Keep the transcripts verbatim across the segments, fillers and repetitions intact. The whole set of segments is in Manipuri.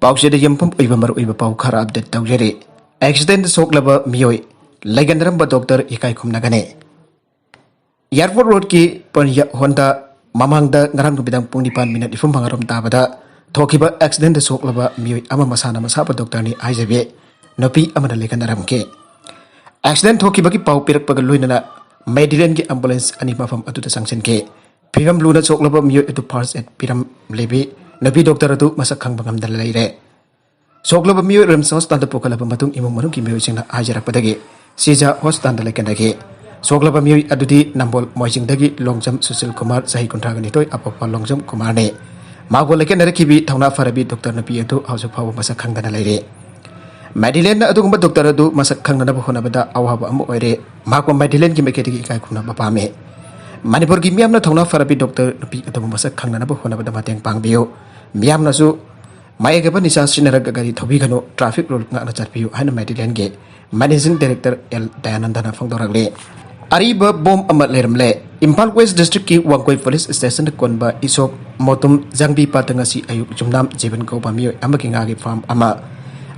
ꯄꯥꯎꯆꯦꯗ ꯌꯨꯝꯐꯝ ꯑꯣꯏꯕ ꯃꯔꯨꯑꯣꯏꯕ ꯄꯥꯎ ꯈꯔ ꯑꯞꯗꯦꯠ ꯇꯧꯖꯔꯤ꯫ ꯑꯦꯛꯁꯤꯗꯦꯟꯗ ꯁꯣꯛꯂꯕ ꯃꯤꯑꯣꯏ ꯂꯩꯒꯟꯗꯔꯝꯕ ꯗꯣꯛꯇꯔ ꯏꯀꯥꯏ ꯈꯨꯝꯅꯒꯅꯤ꯫ ꯑꯦꯌꯥꯔꯄꯣꯔꯠ ꯔꯣꯗꯀꯤ ꯄꯟꯌꯥ ꯍꯣꯟꯗꯥ ꯃꯃꯥꯡꯗ ꯉꯔꯥꯡ ꯅꯨꯃꯤꯗꯥꯡ ꯄꯨꯡ ꯅꯤꯄꯥꯟ ꯃꯤꯅꯠ ꯅꯤꯐꯨ ꯃꯉꯥꯔꯣꯝ ꯇꯥꯕꯗ ꯊꯣꯛꯈꯤꯕ ꯑꯦꯛꯁꯤꯗꯦꯟꯗ ꯁꯣꯛꯂꯕ ꯃꯤꯑꯣꯏ ꯑꯃ ꯃꯁꯥꯅ ꯃꯁꯥꯕꯨ ꯗꯣꯛꯇꯔꯅꯤ ꯍꯥꯏꯖꯕꯤ ꯅꯨꯄꯤ ꯑꯃꯅ ꯂꯩꯒꯟꯅꯔꯝꯈꯤ꯫ ꯑꯦꯛꯁꯤꯗꯦꯟ ꯊꯣꯛꯈꯤꯕꯒꯤ ꯄꯥꯎ ꯄꯤꯔꯛꯄꯒ ꯂꯣꯏꯅꯅ ꯃꯦꯗꯤꯂꯦꯟꯒꯤ ꯑꯦꯝꯕꯨꯂꯦꯟꯁ ꯑꯅꯤ ꯃꯐꯝ ꯑꯗꯨꯗ ꯆꯪꯁꯤꯟꯈꯤ꯫ ꯐꯤꯕꯝ ꯂꯨꯅ ꯁꯣꯛꯂꯕ ꯃꯤꯑꯣꯏ ꯑꯗꯨ ꯐꯥꯔꯁ ꯑꯦꯗ ꯄꯤꯔꯝꯂꯤꯕꯤ ꯅꯨꯄꯤ ꯗꯣꯛꯇꯔ ꯑꯗꯨ ꯃꯁꯛ ꯈꯪꯕ ꯉꯝꯗꯅ ꯂꯩꯔꯦ꯫ ꯁꯣꯛꯂꯕ ꯃꯤꯑꯣꯏ ꯔꯤꯝꯁ ꯍꯣꯁꯄꯤꯇꯥꯜꯗ ꯄꯨꯈꯠꯂꯕ ꯃꯇꯨꯡ ꯏꯃꯨꯡ ꯃꯅꯨꯡꯒꯤ ꯃꯤꯑꯣꯏꯁꯤꯡꯅ ꯍꯥꯏꯖꯔꯛꯄꯗꯒꯤ ꯁꯤꯖꯥ ꯍꯣꯁꯄꯤꯇꯥꯜꯗ ꯂꯩꯀꯟꯅꯈꯤ꯫ ꯁꯣꯛꯂꯕ ꯃꯤꯑꯣꯏ ꯑꯗꯨꯗꯤ ꯅꯝꯕꯣꯜ ꯃꯣꯏꯖꯤꯡꯗꯒꯤ ꯂꯣꯡꯖꯝ ꯁꯨꯁꯤꯜ ꯀꯨꯃꯥꯔ, ꯆꯍꯤ ꯀꯨꯟꯊ꯭ꯔꯥꯒ ꯅꯤꯊꯣꯏ, ꯑꯄꯣꯛꯄ ꯂꯣꯡꯖꯝ ꯀꯨꯃꯥꯔꯅꯤ꯫ ꯃꯍꯥꯛꯄꯨ ꯂꯩꯀꯟꯅꯔꯛꯈꯤꯕꯤ ꯊꯧꯅꯥ ꯐꯔꯕꯤ ꯗꯣꯛꯇꯔ ꯅꯨꯄꯤ ꯑꯗꯨ ꯍꯧꯖꯤꯛ ꯐꯥꯎꯕ ꯃꯁꯛ ꯈꯪꯗꯅ ꯂꯩꯔꯤ꯫ ꯃꯦꯗꯤꯂꯦꯟꯅ ꯑꯗꯨꯒꯨꯝꯕ ꯗꯣꯛꯇꯔ ꯑꯗꯨ ꯃꯁꯛ ꯈꯪꯅꯅꯕ ꯍꯣꯠꯅꯕꯗ ꯑꯋꯥꯕ ꯑꯃ ꯑꯣꯏꯔꯦ꯫ ꯃꯍꯥꯛꯄꯨ ꯃꯦꯗꯤꯂꯦꯟꯒꯤ ꯃꯥꯏꯀꯩꯗꯒꯤ ꯏꯀꯥꯏ ꯈꯨꯝꯅꯕ ꯄꯥꯝꯃꯤ꯫ ꯃꯅꯤꯄꯨꯔꯒꯤ ꯃꯤꯌꯥꯝꯅ ꯊꯧꯅꯥ ꯐꯔꯕꯤ ꯗꯣꯛꯇꯔ ꯅꯨꯄꯤ ꯑꯗꯨꯕꯨ ꯃꯁꯛ ꯈꯪꯅꯅꯕ ꯍꯣꯠꯅꯕꯗ ꯃꯇꯦꯡ ꯄꯥꯡꯕꯤꯌꯨ꯫ ꯃꯤꯌꯥꯝꯅꯁꯨ ꯃꯌꯦꯛ ꯑꯣꯏꯕ ꯅꯤꯁꯥ ꯁꯤꯖꯤꯟꯅꯔꯒ ꯒꯥꯔꯤ ꯊꯧꯕꯤꯒꯅꯨ, ꯇ꯭ꯔꯥꯐꯤꯛ ꯔꯨꯜ ꯉꯥꯛꯅ ꯆꯠꯄꯤꯌꯨ ꯍꯥꯏꯅ ꯃꯦꯗꯤꯂꯦꯟꯒꯤ ꯃꯦꯅꯦꯖꯤꯡ ꯗꯥꯏꯔꯦꯛꯇꯔ ꯑꯦꯜ ꯗꯌꯥꯅꯟꯗꯅ ꯐꯣꯡꯗꯣꯔꯛꯂꯤ꯫ ꯑꯔꯤꯕ ꯕꯣꯝ ꯑꯃ ꯂꯩꯔꯝꯂꯦ꯫ ꯏꯝꯐꯥꯜ ꯋꯦꯁ ꯗꯤꯁꯇ꯭ꯔꯤꯛꯀꯤ ꯋꯥꯡꯒꯣꯏ ꯄꯨꯂꯤꯁ ꯁ꯭ꯇꯦꯁꯟꯗ ꯀꯣꯟꯕ ꯏꯁꯣꯛ ꯃꯣꯇꯨꯝ ꯖꯥꯡꯕꯤ ꯄꯥꯠꯇ ꯉꯁꯤ ꯑꯌꯨꯛ ꯌꯨꯝꯅꯥꯝ ꯖꯤꯕꯟ ꯀꯧꯕ ꯃꯤꯑꯣꯏ ꯑꯃꯒꯤ ꯉꯥꯒꯤ ꯐꯥꯔꯝ ꯑꯃ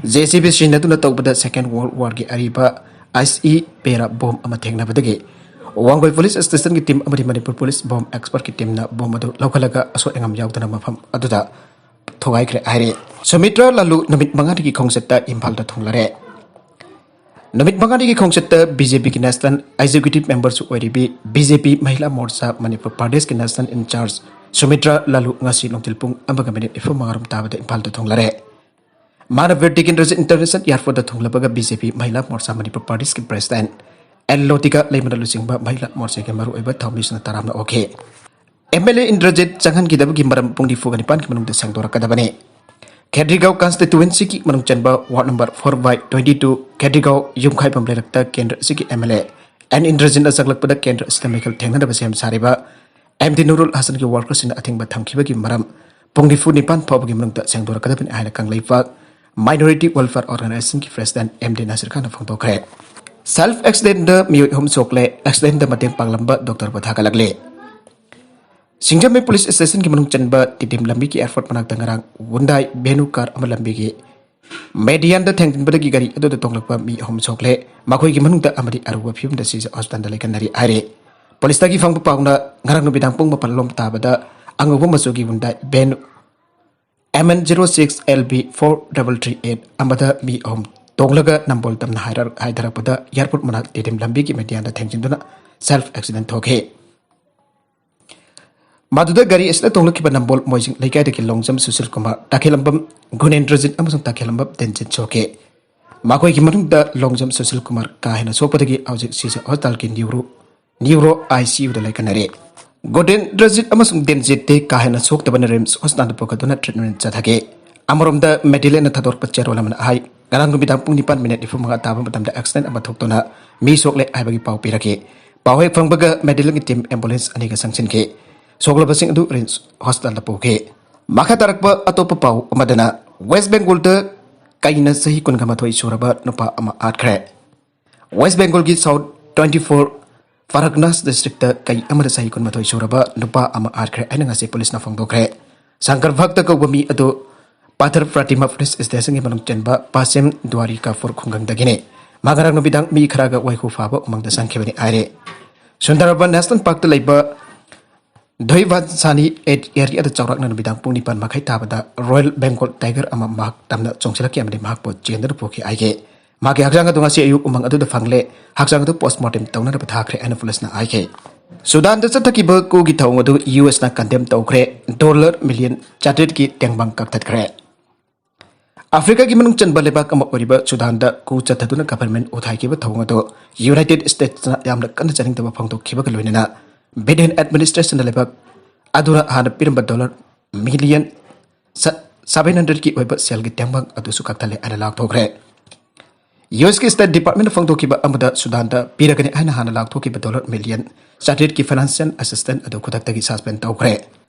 ꯖꯦ ꯁꯤ ꯕꯤ ꯁꯤꯖꯤꯟꯅꯗꯨꯅ ꯇꯧꯕꯗ ꯁꯦꯀꯦꯟ ꯋꯥꯔꯜ ꯋꯥꯔꯒꯤ ꯑꯔꯤꯕ ꯑꯥꯏꯁ ꯏ ꯄꯦꯔꯥ ꯕꯣꯝ ꯑꯃ ꯊꯦꯡꯅꯕꯗꯒꯤ ꯋꯥꯡꯒꯣꯏ ꯄꯨꯂꯤꯁ ꯁ꯭ꯇꯦꯁꯟꯒꯤ ꯇꯤꯝ ꯑꯃꯗꯤ ꯃꯅꯤꯄꯨꯔ ꯄꯨꯂꯤꯁ ꯕꯣꯝ ꯑꯦꯛꯁꯄꯔꯠꯀꯤ ꯇꯤꯝꯅ ꯕꯣꯝ ꯑꯗꯨ ꯂꯧꯈꯠꯂꯒ ꯑꯁꯣꯏ ꯑꯉꯥꯝ ꯌꯥꯎꯗꯅ ꯃꯐꯝ ꯑꯗꯨꯗ ꯊꯨꯒꯥꯏꯈ꯭ꯔꯦ ꯍꯥꯏꯔꯤ꯫ ꯁꯨꯃꯤꯇ꯭ꯔ ꯂꯥꯂꯨ ꯅꯨꯃꯤꯠ ꯃꯉꯥꯅꯤꯒꯤ ꯈꯣꯡꯆꯠꯇ ꯏꯝꯐꯥꯜꯗ ꯊꯨꯡꯂꯔꯦ꯫ ꯅꯨꯃꯤꯠ ꯃꯉꯥꯅꯤꯒꯤ ꯈꯣꯡꯆꯠꯇ ꯕꯤ ꯖꯦ ꯄꯤꯒꯤ ꯅꯦꯁꯅꯦꯜ ꯑꯦꯛꯖꯤꯀ꯭ꯌꯨꯇꯤꯚ ꯃꯦꯝꯕꯔꯁꯨ ꯑꯣꯏꯔꯤꯕꯤ ꯕꯤ ꯖꯦ ꯄꯤ ꯃꯍꯤꯂꯥ ꯃꯣꯔꯆꯥ ꯃꯅꯤꯄꯨꯔ ꯄ꯭ꯔꯗꯦꯁꯀꯤ ꯅꯦꯁꯅꯦꯜ ꯏꯟꯆꯥꯔꯖ ꯁꯨꯃꯤꯇ꯭ꯔ ꯂꯥꯂꯨ ꯉꯁꯤ ꯅꯨꯡꯊꯤꯜ ꯄꯨꯡ ꯑꯃꯒ ꯃꯤꯅꯤꯠ ꯅꯤꯐꯨ ꯃꯉꯥꯔꯣꯝ ꯇꯥꯕꯗ ꯏꯝꯐꯥꯜꯗ ꯊꯨꯡꯂꯔꯦ꯫ ꯃꯥꯅ ꯕꯤꯔ ꯇꯤꯀꯦꯟꯗ꯭ꯔꯖꯤꯠ ꯏꯟꯇꯔꯅꯦꯁꯅꯦꯜ ꯑꯦꯌꯔꯄꯣꯔꯠꯇ ꯊꯨꯡꯂꯕꯒ ꯕꯤ ꯖꯦ ꯄꯤ ꯃꯍꯤꯂꯥ ꯃꯣꯔꯆꯥ ꯃꯅꯤꯄꯨꯔ ꯄ꯭ꯔꯗꯦꯁꯀꯤ ꯄ꯭ꯔꯦꯁꯤꯗꯦꯟꯠ ꯑꯦꯜ ꯂꯣꯇꯤꯀꯥ ꯂꯩꯃꯅ ꯂꯨꯆꯤꯡꯕ ꯃꯍꯤꯂꯥ ꯃꯣꯔꯆꯥꯒꯤ ꯃꯔꯨꯑꯣꯏꯕ ꯊꯧꯃꯤꯁꯤꯡꯅ ꯇꯔꯥꯝꯅ ꯑꯣꯛꯈꯤ꯫ ꯑꯦꯝ ꯑꯦꯜ ꯑꯦ ꯏꯟꯗ꯭ꯔꯖꯤꯠ ꯆꯪꯍꯟꯈꯤꯗꯕꯒꯤ ꯃꯔꯝ ꯄꯨꯡ ꯅꯤꯐꯨꯒ ꯅꯤꯄꯥꯟꯒꯤ ꯃꯅꯨꯡꯗ ꯁꯦꯡꯗꯣꯔꯛꯀꯗꯕꯅꯤ꯫ ꯈꯦꯗ꯭ꯔꯤꯒꯥꯎ ꯀꯟꯁꯇꯤꯇ꯭ꯋꯦꯟꯁꯤꯒꯤ ꯃꯅꯨꯡ ꯆꯟꯕ ward number four by twenty two Khetrigao ꯌꯨꯝꯈꯥꯏꯕꯝ ꯂꯩꯔꯛꯇ ꯀꯦꯟꯗ꯭ꯔ ꯑꯁꯤꯒꯤ ꯑꯦꯝ ꯑꯦꯜ ꯑꯦ ꯑꯦꯟ ꯏꯟꯗ꯭ꯔꯖꯤꯠꯅ ꯆꯪꯂꯛꯄꯗ ꯀꯦꯟꯗ꯭ꯔ ꯑꯁꯤꯗ ꯃꯤꯈꯜ ꯊꯦꯡꯅꯅꯕ ꯁꯦꯝ ꯁꯥꯔꯤꯕ ꯑꯦꯝ ꯗꯤ ꯅꯨꯔꯨꯜ ꯍꯁꯟꯒꯤ ꯋꯥꯔꯀꯔꯁꯤꯡꯅ ꯑꯊꯤꯡꯕ ꯊꯝꯈꯤꯕꯒꯤ ꯃꯔꯝ ꯄꯨꯡ ꯅꯤꯐꯨ ꯅꯤꯄꯥꯟ ꯐꯥꯎꯕꯒꯤ ꯃꯅꯨꯡꯗ ꯁꯦꯡꯗꯣꯔꯛꯀꯗꯕꯅꯤ ꯍꯥꯏꯅ ꯀꯪꯂꯩꯄꯥꯛ ꯃꯥꯏꯅꯣꯔꯤꯇꯤ ꯋꯦꯜꯐꯤꯌꯔ ꯑꯣꯔꯒꯅꯥꯏꯖꯦꯁꯟꯒꯤ ꯄ꯭ꯔꯦꯁꯤꯗꯦꯟꯠ ꯑꯦꯝ ꯗꯤ ꯅꯥꯁꯤꯔ ꯈꯥꯟꯅ ꯐꯣꯡꯗꯣꯛꯈ꯭ꯔꯦ꯫ ꯁꯦꯜꯐ ꯑꯦꯛꯁꯤꯗꯦꯟꯗ ꯃꯤꯑꯣꯏ ꯑꯍꯨꯝ ꯁꯣꯛꯂꯦ꯫ ꯑꯦꯛꯁꯤꯗꯦꯟꯗ ꯃꯇꯦꯡ ꯄꯥꯡꯂꯝꯕ ꯗꯣꯛꯇꯔꯕꯨ ꯊꯥꯒꯠꯂꯛꯂꯦ꯫ ꯁꯤꯡꯖꯃꯩ ꯄꯨꯂꯤꯁ ꯁ꯭ꯇꯦꯁꯟꯒꯤ ꯃꯅꯨꯡ ꯆꯟꯕ ꯇꯤꯗꯤꯝ ꯂꯝꯕꯤꯒꯤ ꯑꯦꯌꯥꯔꯄꯣꯔꯠ ꯃꯅꯥꯛꯇ ꯉꯔꯥꯡ ꯍꯨꯟꯗꯥꯏ ꯚꯦꯅꯨ ꯀꯥꯔ ꯑꯃ ꯂꯝꯕꯤꯒꯤ ꯃꯦꯗꯤꯌꯥꯟꯗ ꯊꯦꯡꯖꯤꯟꯕꯗꯒꯤ ꯒꯥꯔꯤ ꯑꯗꯨꯗ ꯇꯣꯡꯂꯛꯄ ꯃꯤ ꯑꯍꯨꯝ ꯁꯣꯛꯂꯦ꯫ ꯃꯈꯣꯏꯒꯤ ꯃꯅꯨꯡꯗ ꯑꯃꯗꯤ ꯑꯔꯨꯕ ꯐꯤꯕꯝꯗ ꯁꯤꯖ ꯍꯣꯁꯄꯤꯇꯥꯜꯗ ꯂꯩꯈꯟꯅꯔꯤ ꯍꯥꯏꯔꯦ꯫ ꯄꯨꯂꯤꯁꯇꯒꯤ ꯐꯪꯕ ꯄꯥꯎꯅ ꯉꯔꯥꯡ ꯅꯨꯃꯤꯗꯥꯡ ꯄꯨꯡ ꯃꯥꯄꯟ ꯂꯣꯝ ꯇꯥꯕꯗ ꯑꯉꯧꯕ ꯃꯆꯨꯒꯤ ꯍꯨꯟꯗꯥꯏ van M N zero six L B four double three eight ꯑꯃꯗ ꯃꯤ ꯑꯍꯨꯝ ꯇꯣꯡꯂꯒ ꯅꯝꯕꯣꯜ ꯇꯝꯅ ꯍꯥꯏꯔ-, ꯍꯥꯏꯊꯔꯛꯄꯗ ꯑꯦꯌꯥꯔꯄꯣꯔꯠ ꯃꯅꯥꯛ ꯇꯤꯗꯤꯝ ꯂꯝꯕꯤꯒꯤ ꯃꯦꯗꯤꯌꯥꯟꯗ ꯊꯦꯡꯖꯤꯟꯗꯨꯅ ꯁꯦꯜꯐ ꯑꯦꯛꯁꯤꯗꯦꯟ ꯊꯣꯛꯈꯤ꯫ ꯃꯗꯨꯗ ꯒꯥꯔꯤ ꯑꯁꯤꯗ ꯇꯣꯡꯂꯛꯈꯤꯕ ꯅꯝꯕꯣꯜ ꯃꯣꯏꯖꯤꯡ ꯂꯩꯀꯥꯏꯗꯒꯤ ꯂꯣꯡꯖꯝ ꯁꯨꯁꯤꯜ ꯀꯨꯃꯥꯔ, ꯇꯈꯦꯜꯂꯝꯕꯝ ꯒꯨꯅꯦꯟꯗ꯭ꯔꯖꯤꯠ ꯑꯃꯁꯨꯡ ꯇꯈꯦꯜꯂꯝꯕꯝ ꯗꯦꯟꯖꯤꯠ ꯁꯣꯛꯈꯤ꯫ ꯃꯈꯣꯏꯒꯤ ꯃꯅꯨꯡꯗ ꯂꯣꯡꯖꯝ ꯁꯨꯁꯤꯜ ꯀꯨꯃꯥꯔ ꯀꯥ ꯍꯦꯟꯅ ꯁꯣꯛꯄꯗꯒꯤ ꯍꯧꯖꯤꯛ ꯁꯤꯖ ꯍꯣꯁꯄꯤꯇꯥꯜꯒꯤ neuro, neuro I C U ꯗ ꯂꯩꯈꯟꯅꯔꯤ꯫ ꯒꯨꯅꯦꯟꯗ꯭ꯔꯖꯤꯠ ꯑꯃꯁꯨꯡ ꯗꯦꯟꯖꯤꯠꯇꯤ ꯀꯥ ꯍꯦꯟꯅ ꯁꯣꯛꯇꯕꯅ ꯔꯤꯝꯁ ꯍꯣꯁꯄꯤꯇꯥꯜꯗ ꯄꯨꯈꯠꯇꯨꯅ ꯇ꯭ꯔꯤꯠꯃꯦꯟ ꯆꯠꯊꯈꯤ꯫ ꯑꯃꯔꯣꯝꯗ ꯃꯦꯗꯤꯂꯦꯟꯅ ꯊꯥꯗꯣꯔꯛꯄ ꯆꯦꯔꯣꯜ ꯑꯃꯅ ꯍꯥꯏ, ꯉꯔꯥꯡ ꯅꯨꯃꯤꯗꯥꯡ ꯄꯨꯡ ꯅꯤꯄꯥꯟ ꯃꯤꯅꯤꯠ ꯅꯤꯐꯨ ꯃꯉꯥ ꯇꯥꯕ ꯃꯇꯝꯗ ꯑꯦꯛꯁꯤꯗꯦꯟ ꯑꯃ ꯊꯣꯛꯇꯨꯅ ꯃꯤ ꯁꯣꯛꯂꯦ ꯍꯥꯏꯕꯒꯤ ꯄꯥꯎ ꯄꯤꯔꯛꯈꯤ꯫ ꯄꯥꯎ ꯍꯦꯛ ꯐꯪꯕꯒ ꯃꯦꯗꯤꯂꯦꯟꯒꯤ ꯇꯤꯝ ꯑꯦꯝꯕꯨꯂꯦꯟꯁ ꯑꯅꯤꯒ ꯆꯪꯁꯤꯟꯈꯤ꯫ ꯁꯣꯛꯂꯕꯁꯤꯡ ꯑꯗꯨ ꯔꯤꯝꯁ ꯍꯣꯁꯄꯤꯇꯥꯜꯗ ꯄꯨꯈꯤ꯫ ꯃꯈꯥ ꯇꯥꯔꯛꯄ ꯑꯇꯣꯞꯄ ꯄꯥꯎ ꯑꯃꯗꯅ ꯋꯦꯁ ꯕꯦꯡꯒꯣꯜꯗ ꯀꯩꯅ ꯆꯍꯤ ꯀꯨꯟꯒ ꯃꯥꯊꯣꯏ ꯁꯨꯔꯕ ꯅꯨꯄꯥ ꯑꯃ ꯍꯥꯠꯈ꯭ꯔꯦ꯫ ꯋꯦꯁ ꯕꯦꯡꯒꯣꯜꯒꯤ ꯁꯥꯎꯠ ꯇ꯭ꯋꯦꯟꯇꯤ ꯐꯣꯔ ꯐꯔꯒꯅꯥꯁ ꯗꯤꯁꯇ꯭ꯔꯤꯛꯇ ꯀꯩ ꯑꯃꯗ ꯆꯍꯤ ꯀꯨꯟꯃꯥꯊꯣꯏ ꯁꯨꯔꯕ ꯅꯨꯄꯥ ꯑꯃ ꯍꯥꯠꯈ꯭ꯔꯦ ꯍꯥꯏꯅ ꯉꯁꯤ ꯄꯨꯂꯤꯁꯅ ꯐꯣꯡꯗꯣꯛꯈ꯭ꯔꯦ꯫ ꯁꯪꯀꯔ ꯚꯛꯇ ꯀꯧꯕ ꯃꯤ ꯑꯗꯨ ꯄꯥꯊꯔ ꯄ꯭ꯔꯇꯤꯃꯥ ꯄꯨꯂꯤꯁ ꯁ꯭ꯇꯦꯁꯟꯒꯤ ꯃꯅꯨꯡ ꯆꯟꯕ ꯄꯥꯁꯤꯝ ꯗ꯭ꯋꯥꯔꯤꯀꯥꯄꯨꯔ ꯈꯨꯡꯒꯪꯗꯒꯤꯅꯤ꯫ ꯃꯥ ꯉꯔꯥꯡ ꯅꯨꯃꯤꯗꯥꯡ ꯃꯤ ꯈꯔꯒ ꯋꯥꯏꯈꯨ ꯐꯥꯕ ꯎꯃꯪꯗ ꯆꯪꯈꯤꯕꯅꯤ ꯍꯥꯏꯔꯦ꯫ ꯁꯨꯟꯗꯔꯕꯟ ꯅꯦꯁꯅꯦꯜ ꯄꯥꯔꯛꯇ ꯂꯩꯕ ꯙꯣꯏꯕꯥꯟꯁꯥꯅꯤ ꯑꯦꯔꯤꯌꯥꯗ ꯆꯥꯎꯔꯥꯛꯅ ꯅꯨꯃꯤꯗꯥꯡ ꯄꯨꯡ ꯅꯤꯄꯥꯟ ꯃꯈꯥꯏ ꯇꯥꯕꯗ ꯔꯣꯌꯦꯜ ꯕꯦꯡꯒꯣꯜ ꯇꯥꯏꯒꯔ ꯑꯃ ꯃꯍꯥꯛ ꯇꯝꯅ ꯆꯣꯡꯁꯤꯜꯂꯛꯈꯤ ꯑꯃꯗꯤ ꯃꯍꯥꯛꯄꯨ ꯆꯦꯟꯗꯨꯅ ꯄꯨꯈꯤ ꯍꯥꯏꯒꯦ꯫ ꯃꯥꯒꯤ ꯍꯛꯆꯥꯡ ꯑꯗꯨ ꯉꯁꯤ ꯑꯌꯨꯛ ꯎꯃꯪ ꯑꯗꯨꯗ ꯐꯪꯂꯦ꯫ ꯍꯛꯆꯥꯡ ꯑꯗꯨ ꯄꯣꯁꯃꯣꯔꯇꯦꯝ ꯇꯧꯅꯅꯕ ꯊꯥꯈ꯭ꯔꯦ ꯍꯥꯏꯅ ꯄꯨꯂꯤꯁꯅ ꯍꯥꯏꯈꯤ꯫ ꯁꯨꯗꯥꯟꯗ ꯆꯠꯊꯈꯤꯕ ꯀꯨꯒꯤ ꯊꯧꯑꯣꯡ ꯑꯗꯨ ꯌꯨ ꯑꯦꯁꯅ ꯀꯟꯗꯦꯝ ꯇꯧꯈ꯭ꯔꯦ꯫ ꯗꯣꯂꯔ ꯃꯤꯂꯤꯌꯟ ꯆꯥꯇ꯭ꯔꯦꯠꯀꯤ ꯇꯦꯡꯕꯥꯡ ꯀꯛꯊꯠꯈ꯭ꯔꯦ꯫ ꯑꯐ꯭ꯔꯤꯀꯥꯒꯤ ꯃꯅꯨꯡ ꯆꯟꯕ ꯂꯩꯕꯥꯛ ꯑꯃ ꯑꯣꯏꯔꯤꯕ ꯁꯨꯗꯥꯟꯗ ꯀꯨ ꯆꯠꯊꯗꯨꯅ ꯒꯚꯔꯟꯃꯦꯟ ꯎꯊꯥꯏꯈꯤꯕ ꯊꯧꯑꯣꯡ ꯑꯗꯨ ꯌꯨꯅꯥꯏꯇꯦꯗ ꯁ꯭ꯇꯦꯠꯁꯅ ꯌꯥꯝꯅ ꯀꯟꯅ ꯆꯥꯅꯤꯡꯗꯕ ꯐꯣꯡꯗꯣꯛꯈꯤꯕꯒ ꯂꯣꯏꯅꯅ ꯕꯤꯗꯦꯟ ꯑꯦꯗꯃꯤꯅꯤꯁꯇ꯭ꯔꯦꯁꯟꯅ ꯂꯩꯕꯥꯛ ꯑꯗꯨꯅ ꯍꯥꯟꯅ ꯄꯤꯔꯝꯕ ꯗꯣꯂꯔ ꯃꯤꯂꯤꯌꯟ ꯁ-, ꯁꯚꯦꯟ ꯍꯟꯗ꯭ꯔꯦꯠꯀꯤ ꯑꯣꯏꯕ ꯁꯦꯜꯒꯤ ꯇꯦꯡꯕꯥꯡ ꯑꯗꯨꯁꯨ ꯀꯛꯊꯠꯂꯦ ꯍꯥꯏꯅ ꯂꯥꯎꯊꯣꯛꯈ꯭ꯔꯦ꯫ ꯌꯨ ꯑꯦꯁꯀꯤ ꯁ꯭ꯇꯦꯠ ꯗꯤꯄꯥꯔꯠꯃꯦꯟꯅ ꯐꯣꯡꯗꯣꯛꯈꯤꯕ ꯑꯃꯗ ꯁꯨꯗꯥꯟꯗ ꯄꯤꯔꯒꯅꯤ ꯍꯥꯏꯅ ꯍꯥꯟꯅ ꯂꯥꯎꯊꯣꯛꯈꯤꯕ ꯗꯣꯂꯔ ꯃꯤꯂꯤꯌꯟ ꯆꯥꯇ꯭ꯔꯦꯠꯀꯤ ꯐꯥꯏꯅꯥꯟꯁꯤꯌꯦꯜ ꯑꯦꯁꯤꯁꯇꯦꯟꯁ ꯑꯗꯨ ꯈꯨꯗꯛꯇꯒꯤ ꯁꯁꯄꯦꯟ ꯇꯧꯈ꯭ꯔꯦ꯫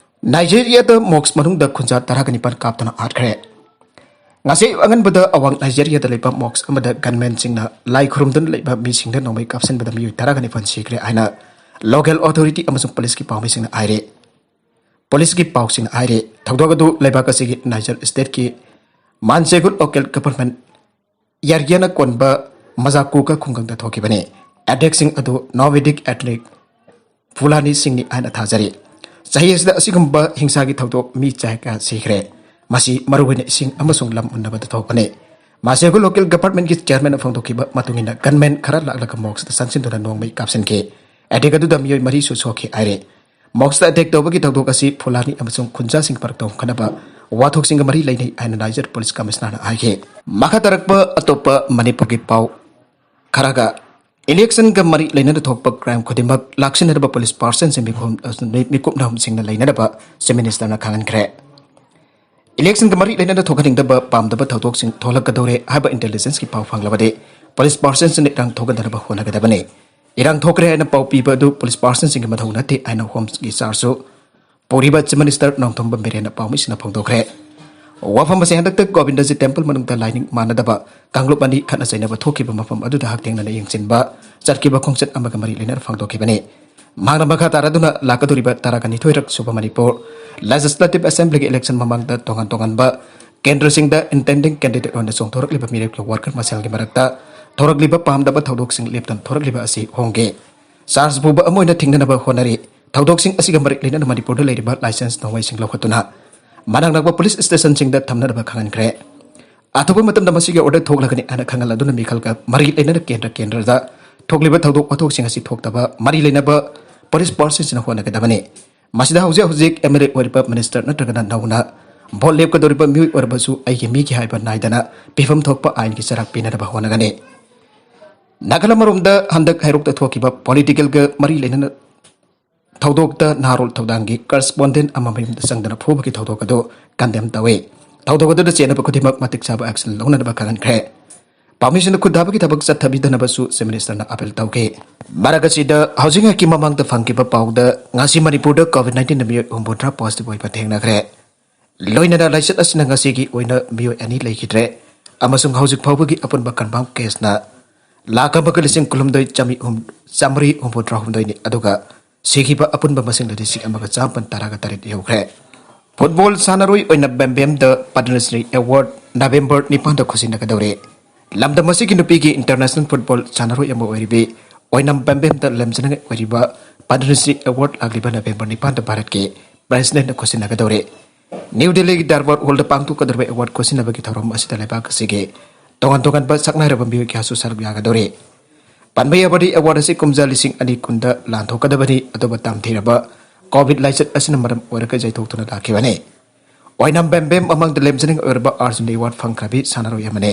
ꯅꯥꯏꯖꯦꯔꯤꯌꯥꯗ ꯃꯣꯛꯁ ꯃꯅꯨꯡꯗ ꯈꯨꯟꯖꯥ ꯇꯔꯥꯒ ꯅꯤꯄꯥꯟ ꯀꯥꯞꯇꯨꯅ ꯍꯥꯠꯈ꯭ꯔꯦ꯫ ꯉꯁꯤ ꯑꯌꯨꯛ ꯑꯉꯟꯕꯗ ꯑꯋꯥꯡ ꯅꯥꯏꯖꯦꯔꯤꯌꯥꯗ ꯂꯩꯕ ꯃꯣꯛꯁ ꯑꯃꯗ ꯒꯟꯃꯦꯟꯁꯤꯡꯅ ꯂꯥꯏ ꯈꯨꯔꯨꯝꯗꯨꯅ ꯂꯩꯕ ꯃꯤꯁꯤꯡꯗ ꯅꯣꯡꯃꯩ ꯀꯥꯞꯁꯤꯟꯕꯗ ꯃꯤꯑꯣꯏ ꯇꯔꯥꯒ ꯅꯤꯄꯥꯟ ꯁꯤꯈ꯭ꯔꯦ ꯍꯥꯏꯅ ꯂꯣꯀꯦꯜ ꯑꯣꯊꯣꯔꯤꯇꯤ ꯑꯃꯁꯨꯡ ꯄꯨꯂꯤꯁꯀꯤ ꯄꯥꯎꯃꯤꯁꯤꯡꯅ ꯍꯥꯏꯔꯤ꯫ ꯄꯨꯂꯤꯁꯀꯤ ꯄꯥꯎꯁꯤꯡꯅ ꯍꯥꯏꯔꯤ, ꯊꯧꯗꯣꯛ ꯑꯗꯨ ꯂꯩꯕꯥꯛ ꯑꯁꯤꯒꯤ ꯅꯥꯏꯖꯔ ꯁ꯭ꯇꯦꯠꯀꯤ ꯃꯥꯟꯁꯦꯒꯨꯠ ꯂꯣꯀꯦꯜ ꯒꯚꯔꯟꯃꯦꯟꯠ ꯑꯦꯔꯤꯌꯥꯅ ꯀꯣꯟꯕ ꯃꯖꯥꯀꯨꯀ ꯈꯨꯡꯒꯪꯗ ꯊꯣꯛꯈꯤꯕꯅꯤ꯫ ꯑꯦꯇꯦꯛꯁꯤꯡ ꯑꯗꯨ ꯅꯣꯃꯦꯗꯤꯛ ꯑꯦꯊꯅꯤꯛ ꯐꯨꯂꯥꯅꯤꯁꯤꯡꯅꯤ ꯍꯥꯏꯅ ꯊꯥꯖꯔꯤ꯫ ꯆꯍꯤ ꯑꯁꯤꯗ ꯑꯁꯤꯒꯨꯝꯕ ꯍꯤꯡꯁꯥꯒꯤ ꯊꯧꯗꯣꯛ ꯃꯤ ꯆꯥ ꯀꯌꯥ ꯁꯤꯈ꯭ꯔꯦ꯫ ꯃꯁꯤ ꯃꯔꯨꯑꯣꯏꯅ ꯏꯁꯤꯡ ꯑꯃꯁꯨꯡ ꯂꯝ ꯃꯨꯟꯅꯕꯗ ꯊꯣꯛꯄꯅꯤ꯫ ꯃꯥꯟꯁꯦꯒꯨꯠ ꯂꯣꯀꯦꯜ ꯒꯚꯔꯟꯃꯦꯟꯠꯀꯤ ꯆꯤꯌꯥꯔꯃꯦꯟꯅ ꯐꯣꯡꯗꯣꯛꯈꯤꯕ ꯃꯇꯨꯡ ꯏꯟꯅ, ꯒꯟꯃꯦꯟ ꯈꯔ ꯂꯥꯛꯂꯒ ꯃꯣꯁꯛꯇ ꯆꯪꯁꯤꯟꯗꯨꯅ ꯅꯣꯡꯃꯩ ꯀꯥꯞꯁꯤꯟꯈꯤ꯫ ꯑꯦꯇꯦꯛ ꯑꯗꯨꯗ ꯃꯤꯑꯣꯏ ꯃꯔꯤꯁꯨ ꯁꯣꯛꯈꯤ ꯍꯥꯏꯔꯤ꯫ ꯃꯣꯁꯛꯇ ꯑꯦꯇꯦꯛ ꯇꯧꯕꯒꯤ ꯊꯧꯗꯣꯛ ꯑꯁꯤ ꯐꯨꯂꯥꯅꯤ ꯑꯃꯁꯨꯡ ꯈꯨꯟꯖꯥꯁꯤꯡ ꯃꯔꯛꯇ ꯍꯣꯡꯈꯠꯅꯕ ꯋꯥꯊꯣꯛꯁꯤꯡꯒ ꯃꯔꯤ ꯂꯩꯅꯩ ꯍꯥꯏꯅ ꯅꯥꯏꯖꯔ ꯄꯨꯂꯤꯁ ꯀꯃꯤꯁꯅꯔꯅ ꯍꯥꯏꯈꯤ꯫ ꯃꯈꯥ ꯇꯥꯔꯛꯄ ꯑꯇꯣꯞꯄ ꯃꯅꯤꯄꯨꯔꯒꯤ ꯄꯥꯎ ꯈꯔꯒ, ꯏꯂꯦꯛꯁꯟꯒ ꯃꯔꯤ ꯂꯩꯅꯅ ꯊꯣꯛꯄ ꯀ꯭ꯔꯥꯏꯝ ꯈꯨꯗꯤꯡꯃꯛ ꯂꯥꯛꯁꯤꯟꯅꯗꯕ ꯄꯨꯂꯤꯁ ꯄꯥꯔꯁꯟꯁꯤꯡ ꯃꯤꯈꯨꯝ-, ꯃꯤꯀꯨꯞꯅꯍꯨꯝꯁꯤꯡꯅ ꯂꯩꯅꯅꯕ ꯆꯤꯐ ꯃꯤꯅꯤꯁꯇꯔꯅ ꯈꯪꯍꯟꯈ꯭ꯔꯦ꯫ ꯏꯂꯦꯛꯁꯟꯒ ꯃꯔꯤ ꯂꯩꯅꯅ ꯊꯣꯛꯍꯟꯅꯤꯡꯗꯕ ꯄꯥꯝꯗꯕ ꯊꯧꯗꯣꯛꯁꯤꯡ ꯊꯣꯛꯂꯛꯀꯗꯧꯔꯦ ꯍꯥꯏꯕ ꯏꯟꯇꯦꯂꯤꯖꯦꯟꯁꯀꯤ ꯄꯥꯎ ꯐꯪꯂꯕꯗꯤ ꯄꯨꯂꯤꯁ ꯄꯥꯔꯁꯟꯁꯤꯡꯅ ꯏꯔꯥꯡ ꯊꯣꯛꯍꯟꯗꯅꯕ ꯍꯣꯠꯅꯒꯗꯕꯅꯤ꯫ ꯏꯔꯥꯡ ꯊꯣꯛꯈ꯭ꯔꯦ ꯍꯥꯏꯅ ꯄꯥꯎ ꯄꯤꯕ ꯑꯗꯨ ꯄꯨꯂꯤꯁ ꯄꯥꯔꯁꯟꯁꯤꯡꯒꯤ ꯃꯊꯧ ꯅꯠꯇꯦ ꯍꯥꯏꯅ ꯍꯣꯝꯒꯤ ꯆꯥꯔꯖꯁꯨ ꯄꯨꯔꯤꯕ ꯆꯤꯐ ꯃꯤꯅꯤꯁꯇꯔ ꯅꯣꯡꯊꯣꯝꯕꯝ ꯕꯤꯔꯦꯟꯅ ꯄꯥꯎꯃꯤꯁꯤꯡꯅ ꯐꯣꯡꯗꯣꯛꯈ꯭ꯔꯦ꯫ ꯋꯥꯐꯝ ꯑꯁꯤ ꯍꯟꯗꯛꯇ ꯒꯣꯕꯤꯟꯗꯖꯤ ꯇꯦꯝꯄꯜ ꯃꯅꯨꯡꯗ ꯂꯥꯏꯅꯤꯡ ꯃꯥꯟꯅꯗꯕ ꯀꯥꯡꯂꯨꯞ ꯑꯅꯤ ꯈꯠꯅ ꯆꯩꯅꯕ ꯊꯣꯛꯈꯤꯕ ꯃꯐꯝ ꯑꯗꯨꯗ ꯍꯛꯊꯦꯡꯅꯅ ꯌꯦꯡꯁꯤꯟꯕ ꯆꯠꯈꯤꯕ ꯈꯣꯡꯆꯠ ꯑꯃꯒ ꯃꯔꯤ ꯂꯩꯅꯅ ꯐꯣꯡꯗꯣꯛꯈꯤꯕꯅꯤ꯫ ꯃꯍꯥꯛꯅ ꯃꯈꯥ ꯇꯥꯔꯗꯨꯅ ꯂꯥꯛꯀꯗꯧꯔꯤꯕ ꯇꯔꯥꯒ ꯅꯤꯊꯣꯏꯔꯛ ꯁꯨꯕ ꯃꯅꯤꯄꯨꯔ ꯂꯦꯖꯤꯁꯂꯦꯇꯤꯚ ꯑꯦꯁꯦꯝꯕ꯭ꯂꯤꯒꯤ ꯏꯂꯦꯛꯁꯟ ꯃꯃꯥꯡꯗ ꯇꯣꯉꯥꯟ ꯇꯣꯉꯥꯟꯕ ꯀꯦꯟꯗ꯭ꯔꯁꯤꯡꯗ ꯏꯟꯇꯦꯟꯗꯤꯡ ꯀꯦꯟꯗꯤꯗꯦꯠ ꯑꯣꯏꯅ ꯆꯣꯡꯊꯣꯔꯛꯂꯤꯕ ꯃꯤꯔꯦꯞꯀꯤ ꯋꯥꯔꯀꯔ ꯃꯁꯦꯜꯒꯤ ꯃꯔꯛꯇ ꯊꯣꯔꯛꯂꯤꯕ ꯄꯥꯝꯗꯕ ꯊꯧꯗꯣꯛꯁꯤꯡ ꯂꯦꯞꯇꯅ ꯊꯣꯔꯛꯂꯤꯕ ꯑꯁꯤ ꯍꯣꯡꯒꯦ ꯆꯥꯔꯖ ꯄꯨꯕ ꯑꯃ ꯑꯣꯏꯅ ꯊꯦꯡꯅꯅꯕ ꯍꯣꯠꯅꯔꯤ꯫ ꯊꯧꯗꯣꯛꯁꯤꯡ ꯑꯁꯤꯒ ꯃꯔꯤ ꯂꯩꯅꯅ ꯃꯅꯤꯄꯨꯔꯗ ꯂꯩꯔꯤꯕ ꯂꯥꯏꯁꯦꯟꯁ ꯅꯣꯡꯃꯩꯁꯤꯡ ꯂꯧꯈꯠꯇꯨꯅ ꯃꯅꯥꯛ ꯅꯛꯄ ꯄꯨꯂꯤꯁ ꯁ꯭ꯇꯦꯁꯟꯁꯤꯡꯗ ꯊꯝꯅꯅꯕ ꯈꯪꯍꯟꯈ꯭ꯔꯦ꯫ ꯑꯊꯨꯕ ꯃꯇꯝꯗ ꯃꯁꯤꯒꯤ ꯑꯣꯔꯗꯔ ꯊꯣꯛꯂꯒꯅꯤ ꯍꯥꯏꯅ ꯈꯪꯍꯜꯂꯗꯨꯅ ꯃꯤꯈꯜꯒ ꯃꯔꯤ ꯂꯩꯅꯅ ꯀꯦꯟꯗ꯭ꯔ ꯀꯦꯟꯗ꯭ꯔꯗ ꯊꯣꯛꯂꯤꯕ ꯊꯧꯗꯣꯛ ꯋꯥꯊꯣꯛꯁꯤꯡ ꯑꯁꯤ ꯊꯣꯛꯇꯕ ꯃꯔꯤ ꯂꯩꯅꯕ ꯄꯨꯂꯤꯁ ꯄꯥꯔꯁꯟꯁꯤꯡꯅ ꯍꯣꯠꯅꯒꯗꯕꯅꯤ꯫ ꯃꯁꯤꯗ ꯍꯧꯖꯤꯛ ꯍꯧꯖꯤꯛ ꯑꯦꯝ ꯑꯦꯜ ꯑꯦ ꯑꯣꯏꯔꯤꯕ ꯃꯤꯅꯤꯁꯇꯔ ꯅꯠꯇ꯭ꯔꯒꯅ ꯅꯧꯅ ꯚꯣꯠ ꯂꯦꯞꯀꯗꯧꯔꯤꯕ ꯃꯤꯑꯣꯏ ꯑꯣꯏꯔꯕꯁꯨ ꯑꯩꯒꯤ ꯃꯤꯒꯤ ꯍꯥꯏꯕ ꯅꯥꯏꯗꯅ ꯄꯤꯐꯝ ꯊꯣꯛꯄ ꯑꯥꯏꯟꯒꯤ ꯆꯩꯔꯥꯛ ꯄꯤꯅꯅꯕ ꯍꯣꯠꯅꯒꯅꯤ꯫ ꯅꯥꯒꯥꯂꯦꯟ ꯑꯃꯔꯣꯝꯗ ꯍꯟꯗꯛ ꯍꯩꯔꯣꯛꯇ ꯊꯣꯛꯈꯤꯕ ꯄꯣꯂꯤꯇꯤꯀꯦꯜꯒ ꯃꯔꯤ ꯂꯩꯅꯅ ꯊꯧꯗꯣꯛꯇ ꯅꯍꯥꯔꯣꯜ ꯊꯧꯗꯥꯡꯒꯤ ꯀꯔꯁꯄꯣꯟꯗꯦꯟ ꯑꯃ ꯃꯌꯨꯝꯗ ꯆꯪꯗꯅ ꯐꯨꯕꯒꯤ ꯊꯧꯗꯣꯛ ꯑꯗꯨ ꯀꯟꯗꯦꯝ ꯇꯧꯏ꯫ ꯊꯧꯗꯣꯛ ꯑꯗꯨꯗ ꯆꯦꯟꯅꯕ ꯈꯨꯗꯤꯡꯃꯛ ꯃꯇꯤꯛ ꯆꯥꯕ ꯑꯦꯛꯁꯟ ꯂꯧꯅꯅꯕ ꯈꯪꯍꯟꯈ꯭ꯔꯦ꯫ ꯄꯥꯝꯃꯤꯁꯤꯡꯅ ꯈꯨꯟꯗꯥꯕꯒꯤ ꯊꯕꯛ ꯆꯠꯊꯕꯤꯗꯅꯕꯁꯨ ꯆꯤꯐ ꯃꯤꯅꯤꯁꯇꯔꯅ ꯑꯥꯄꯤꯜ ꯇꯧꯈꯤ꯫ ꯃꯔꯛ ꯑꯁꯤꯗ ꯍꯧꯖꯤꯛ ꯉꯥꯏꯍꯥꯛꯀꯤ ꯃꯃꯥꯡꯗ ꯐꯪꯈꯤꯕ ꯄꯥꯎꯗ ꯉꯁꯤ ꯃꯅꯤꯄꯨꯔꯗ ꯀꯣꯚꯤꯗ ꯅꯥꯏꯟꯇꯤꯟꯗ ꯃꯤꯑꯣꯏ ꯍꯨꯝꯐꯨꯇꯔꯥ ꯄꯣꯖꯤꯇꯤꯚ ꯑꯣꯏꯕ ꯊꯦꯡꯅꯈ꯭ꯔꯦ꯫ ꯂꯣꯏꯅꯅ ꯂꯥꯏꯆꯠ ꯑꯁꯤꯅ ꯉꯁꯤꯒꯤ ꯑꯣꯏꯅ ꯃꯤꯑꯣꯏ ꯑꯅꯤ ꯂꯩꯈꯤꯗ꯭ꯔꯦ ꯑꯃꯁꯨꯡ ꯍꯧꯖꯤꯛ ꯐꯥꯎꯕꯒꯤ ꯑꯄꯨꯟꯕ ꯀꯟꯐꯥꯔꯝ ꯀꯦꯁꯅ ꯂꯥꯈ ꯑꯃꯒ ꯂꯤꯁꯤꯡ ꯀꯨꯟꯍꯨꯝꯗꯣꯏ ꯆꯥꯃꯔꯤ ꯍꯨꯝꯐꯨꯇꯔꯥ ꯍꯨꯝꯗꯣꯏꯅꯤ, ꯑꯗꯨꯒ ꯁꯤꯈꯤꯕ ꯑꯄꯨꯟꯕ ꯃꯁꯤꯡꯗ ꯂꯤꯁꯤꯡ ꯑꯃꯒ ꯆꯥꯃꯥꯄꯟ ꯇꯔꯥꯒ ꯇꯔꯦꯠ ꯌꯧꯈ꯭ꯔꯦ꯫ ꯐꯨꯠꯕꯣꯜ ꯁꯥꯟꯅꯔꯣꯏ ꯑꯣꯏꯅ ꯕꯦꯝꯕꯦꯝꯗ ꯄꯗꯃꯁ꯭ꯔꯤ ꯑꯦꯋꯥꯔꯗ ꯅꯕꯦꯝꯕꯔ ꯅꯤꯄꯥꯟꯗ ꯈꯨꯠꯁꯤꯟꯅꯒꯗꯧꯔꯦ꯫ ꯂꯝꯗꯝ ꯑꯁꯤꯒꯤ ꯅꯨꯄꯤꯒꯤ ꯏꯟꯇꯔꯅꯦꯁꯅꯦꯜ ꯐꯨꯠꯕꯣꯜ ꯁꯥꯟꯅꯔꯣꯏ ꯑꯃ ꯑꯣꯏꯔꯤꯕꯤ ꯑꯣꯏꯅꯝ ꯕꯦꯝꯕꯦꯝꯗ ꯂꯦꯝꯖꯅꯤꯡꯉꯥꯏ ꯑꯣꯏꯔꯤꯕ ꯄꯗꯃꯁ꯭ꯔꯤ ꯑꯦꯋꯥꯔꯗ ꯂꯥꯛꯂꯤꯕ ꯅꯕꯦꯝꯕꯔ ꯅꯤꯄꯥꯟꯗ ꯚꯥꯔꯠꯀꯤ ꯄ꯭ꯔꯦꯁꯤꯗꯦꯟꯠꯅ ꯈꯨꯠꯁꯤꯟꯅꯒꯗꯧꯔꯦ꯫ ꯅ꯭ꯌꯨ ꯗꯦꯜꯂꯤꯒꯤ ꯗꯔꯕꯥꯔ ꯍꯣꯜꯗ ꯄꯥꯡꯊꯣꯛꯀꯗꯧꯔꯤꯕ ꯑꯦꯋꯥꯔꯗ ꯈꯨꯠꯁꯤꯟꯅꯕꯒꯤ ꯊꯧꯔꯝ ꯑꯁꯤꯗ ꯂꯩꯕꯥꯛ ꯑꯁꯤꯒꯤ ꯇꯣꯉꯥꯟ ꯇꯣꯉꯥꯟꯕ ꯁꯛꯅꯥꯏꯔꯕ ꯃꯤꯑꯣꯏ ꯀꯌꯥꯁꯨ ꯁꯔꯨꯛ ꯌꯥꯒꯗꯧꯔꯤ꯫ ꯄꯟꯕ ꯌꯥꯕꯗꯤ, ꯑꯦꯋꯥꯔꯗ ꯑꯁꯤ ꯀꯨꯝꯖꯥ ꯂꯤꯁꯤꯡ ꯑꯅꯤ ꯀꯨꯟꯗ ꯂꯥꯟꯊꯣꯛꯀꯗꯕꯅꯤ, ꯑꯗꯨꯕꯨ ꯇꯝꯊꯤꯔꯕ ꯀꯣꯚꯤꯗ ꯂꯥꯏꯆꯠ ꯑꯁꯤꯅ ꯃꯔꯝ ꯑꯣꯏꯔꯒ ꯌꯩꯊꯣꯛꯇꯨꯅ ꯂꯥꯛꯈꯤꯕꯅꯤ꯫ ꯑꯣꯏꯅꯝ ꯕꯦꯝꯕꯦꯝ ꯃꯃꯥꯡꯗ ꯂꯦꯝꯖꯅꯤꯡ ꯑꯣꯏꯔꯕ ꯑꯥꯔꯖꯨꯟ ꯑꯦꯋꯥꯔꯗ ꯐꯪꯈ꯭ꯔꯕꯤ ꯁꯥꯟꯅꯔꯣꯏ ꯑꯃꯅꯤ꯫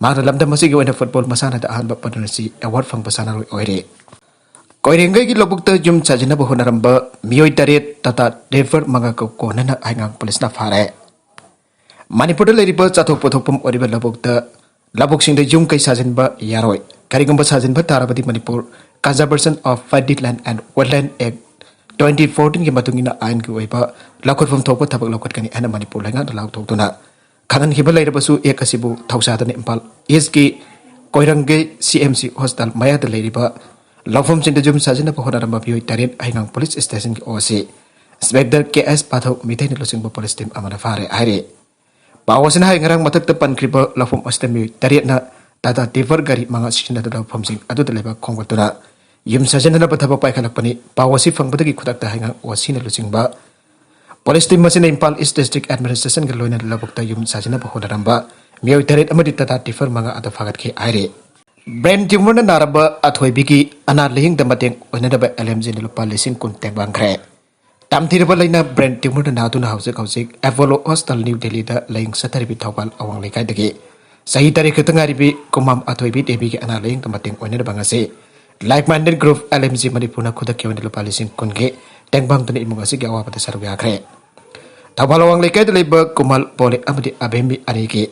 ꯃꯍꯥꯛꯅ ꯂꯝꯗꯝ ꯑꯁꯤꯒꯤ ꯑꯣꯏꯅ ꯐꯨꯠꯕꯣꯜ ꯃꯁꯥꯟꯅꯗ ꯑꯍꯥꯟꯕ ꯄꯗꯃꯁ꯭ꯔꯤ ꯑꯦꯋꯥꯔꯗ ꯐꯪꯕ ꯁꯥꯟꯅꯔꯣꯏ ꯑꯣꯏꯔꯦ꯫ ꯀꯣꯏꯔꯦꯡꯒꯩꯒꯤ ꯂꯧꯕꯨꯛꯇ ꯌꯨꯝ ꯁꯥꯖꯤꯟꯅꯕ ꯍꯣꯠꯅꯔꯝꯕ ꯃꯤꯑꯣꯏ ꯇꯔꯦꯠ ꯇꯥꯇꯥ ꯗ꯭ꯔꯥꯏꯚꯔ ꯃꯉꯥꯒ ꯀꯣꯟꯅꯅ ꯍꯩꯉꯥꯡ ꯄꯨꯂꯤꯁꯅ ꯐꯥꯔꯦ꯫ ꯃꯅꯤꯄꯨꯔꯗ ꯂꯩꯔꯤꯕ ꯆꯥꯊꯣꯛ ꯄꯣꯠꯊꯣꯛꯐꯝ ꯑꯣꯏꯔꯤꯕ ꯂꯧꯕꯨꯛꯇ, ꯂꯧꯕꯨꯛꯁꯤꯡꯗ ꯌꯨꯝ ꯀꯩ ꯁꯥꯖꯤꯟꯕ ꯌꯥꯔꯣꯏ꯫ ꯀꯔꯤꯒꯨꯝꯕ ꯁꯥꯖꯤꯟꯕ ꯇꯥꯔꯕꯗꯤ Manipur Conservation of Paddy Land and Wetland Act twenty fourteen ꯒꯤ ꯃꯇꯨꯡ ꯏꯟꯅ ꯑꯥꯏꯟꯒꯤ ꯑꯣꯏꯕ ꯂꯧꯈꯠꯐꯝ ꯊꯣꯛꯄ ꯊꯕꯛ ꯂꯧꯈꯠꯀꯅꯤ ꯍꯥꯏꯅ ꯃꯅꯤꯄꯨꯔ ꯂꯩꯉꯥꯛꯅ ꯂꯥꯎꯊꯣꯛꯇꯨꯅ ꯈꯪꯍꯟꯈꯤꯕ ꯂꯩꯔꯕꯁꯨ, ꯑꯦꯛ ꯑꯁꯤꯕꯨ ꯊꯧꯁꯥꯗꯅ ꯏꯝꯐꯥꯜ ꯏꯁꯀꯤ ꯀꯣꯏꯔꯪꯒꯩ ꯁꯤ ꯑꯦꯝ ꯁꯤ ꯍꯣꯁꯄꯤꯇꯥꯜ ꯃꯌꯥꯗ ꯂꯩꯔꯤꯕ ꯂꯧꯐꯝꯁꯤꯡꯗ ꯌꯨꯝ ꯁꯥꯖꯤꯟꯅꯕ ꯍꯣꯠꯅꯔꯝꯕ ꯃꯤꯑꯣꯏ ꯇꯔꯦꯠ ꯍꯩꯉꯥꯡ ꯄꯨꯂꯤꯁ ꯁ꯭ꯇꯦꯁꯟꯒꯤ ꯑꯣ ꯁꯤ ꯏꯟꯁꯄꯦꯛꯇꯔ ꯀꯦ ꯑꯦꯁ ꯄꯥꯊꯧ ꯃꯤꯇꯩꯅ ꯂꯨꯆꯤꯡꯕ ꯄꯨꯂꯤꯁ ꯇꯤꯝ ꯑꯃꯅ ꯐꯥꯔꯦ ꯍꯥꯏꯔꯤ꯫ ꯄꯥꯎ ꯑꯁꯤꯅ ꯍꯥꯏ, ꯉꯔꯥꯡ ꯃꯊꯛꯇ ꯄꯟꯈ꯭ꯔꯤꯕ ꯂꯧꯐꯝ ꯑꯁꯤꯗ ꯃꯤꯑꯣꯏ ꯇꯔꯦꯠꯅ ꯇꯥꯇꯥ ꯗ꯭ꯔꯥꯏꯚꯔ ꯒꯥꯔꯤ ꯃꯉꯥ ꯁꯤꯖꯤꯟꯅꯗꯨꯅ ꯂꯧꯐꯝꯁꯤꯡ ꯑꯗꯨꯗ ꯂꯩꯕꯥꯛ ꯈꯣꯝꯒꯠꯇꯨꯅ ꯌꯨꯝ ꯁꯥꯖꯤꯟꯅꯅꯕ ꯊꯕꯛ ꯄꯥꯏꯈꯠꯂꯛꯄꯅꯤ꯫ ꯄꯥꯎ ꯑꯁꯤ ꯐꯪꯕꯗꯒꯤ ꯈꯨꯗꯛꯇ ꯍꯩꯉꯥꯡ ꯑꯣ ꯁꯤꯅ ꯂꯨꯆꯤꯡꯕ ꯄꯨꯂꯤꯁ ꯇꯤꯝ ꯑꯁꯤꯅ ꯏꯝꯐꯥꯜ ꯏꯁ ꯗꯤꯁꯇ꯭ꯔꯤꯛ ꯑꯦꯗꯃꯤꯅꯤꯁꯇ꯭ꯔꯦꯁꯟꯒ ꯂꯣꯏꯅꯅ ꯂꯧꯕꯨꯛꯇ ꯌꯨꯝ ꯁꯥꯖꯤꯟꯅꯕ ꯍꯣꯠꯅꯔꯝꯕ ꯃꯤꯑꯣꯏ ꯇꯔꯦꯠ ꯑꯃꯗꯤ ꯇꯥꯇꯥ ꯗ꯭ꯔꯥꯏꯚꯔ ꯃꯉꯥ ꯑꯗꯨ ꯐꯥꯒꯠꯈꯤ ꯍꯥꯏꯔꯤ꯫ ꯕ꯭ꯔꯦꯟ ꯇ꯭ꯌꯨꯃꯔꯅ ꯅꯥꯔꯕ ꯑꯊꯣꯏꯕꯤꯒꯤ ꯑꯅꯥ ꯂꯥꯌꯦꯡꯗ ꯃꯇꯦꯡ ꯑꯣꯏꯅꯅꯕ ꯑꯦꯜ ꯑꯦꯝ ꯖꯤꯅ ꯂꯨꯄꯥ ꯂꯤꯁꯤꯡ ꯀꯨꯟ ꯇꯦꯡꯕꯥꯡꯈ꯭ꯔꯦ꯫ ꯇꯝꯊꯤꯔꯕ ꯂꯥꯏꯅꯥ ꯕ꯭ꯔꯦꯟ ꯇ꯭ꯌꯨꯃꯔꯅ ꯅꯥꯗꯨꯅ ꯍꯧꯖꯤꯛ ꯍꯧꯖꯤꯛ ꯑꯦꯄꯣꯂꯣ ꯍꯣꯁꯄꯤꯇꯥꯜ ꯅ꯭ꯌꯨ ꯗꯦꯜꯂꯤꯗ ꯂꯥꯌꯦꯡ ꯆꯠꯊꯔꯤꯕꯤ ꯊꯧꯕꯥꯜ ꯑꯋꯥꯡ ꯂꯩꯀꯥꯏꯗꯒꯤ ꯆꯍꯤ ꯇꯔꯦꯠ ꯈꯛꯇ ꯉꯥꯏꯔꯤꯕꯤ ꯀꯨꯃꯥꯝ ꯑꯊꯣꯏꯕꯤ ꯗꯦꯕꯤꯒꯤ ꯑꯅꯥ ꯂꯥꯌꯦꯡꯗ ꯃꯇꯦꯡ ꯑꯣꯏꯅꯅꯕ ꯉꯁꯤ like minded group L M G ꯃꯅꯤꯄꯨꯔꯅ ꯈꯨꯗꯛꯀꯤ ꯑꯣꯏꯅ ꯂꯨꯄꯥ ꯂꯤꯁꯤꯡ ꯀꯨꯟꯒꯤ ꯇꯦꯡꯕꯥꯡꯗꯨꯅ ꯏꯃꯨꯡ ꯑꯁꯤꯒꯤ ꯑꯋꯥꯕꯗ ꯁꯔꯨꯛ ꯌꯥꯈ꯭ꯔꯦ꯫ ꯊꯧꯕꯥꯜ ꯑꯋꯥꯡ ꯂꯩꯀꯥꯏꯗ ꯂꯩꯕ ꯀꯨꯃꯥꯜ ꯄꯣꯂꯦ ꯑꯃꯗꯤ ꯑꯕꯦꯝꯃꯤ ꯑꯅꯤꯒꯤ